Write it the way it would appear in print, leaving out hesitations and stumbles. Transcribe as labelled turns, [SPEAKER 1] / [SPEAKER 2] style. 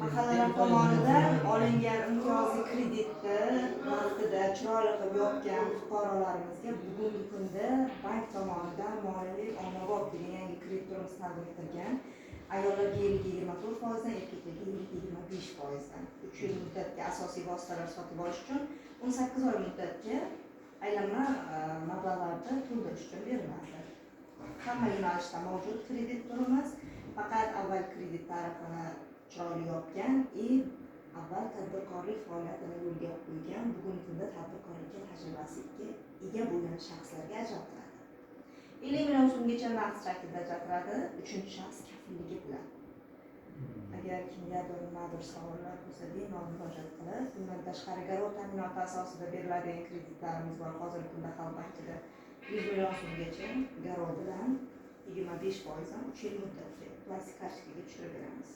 [SPEAKER 1] Mahallalar tomonidan olingan imtiyozli kreditni vaqtida chiroyli qilib yopgan fuqarolarimizga bugungi kunda bank tomonidan moliyaviy ommabop degan yangi kredit turimiz taqdim etilgan. Ayollarga yiliga 24%dan, erkaklarga yiliga 25%dan, 3 yil muddatga asosiy vositalar sotib olish uchun, 18 oy muddatga aylanma mablag'larni to'ldirish uchun beriladi. Hamma yo'nalishda mavjud kredit turimiz, faqat avval kredit tarifini chiroyli yopgan и avval tadbirkorlik faoliyatini yo'lga qo'ygan, bugungi kunda tadbirkorlikka tajribasiga ega bo'lgan shaxslarga ajratiladi. 50 million so'mgacha naqd shaklida ajratiladi, uchinchi shaxs kafilligi bilan. Agar kimgadir nimadir savollar bo'lsa, bemalol murojaat qilib. Bundan tashqari, garov ta'minoti asosida beriladigan kreditlarimiz bor. Hozirgi kunda Xalq bankida 100 million so'mgacha garov bilan 25%dan 3 yil muddatga plastik kartochkaga tushirib beramiz.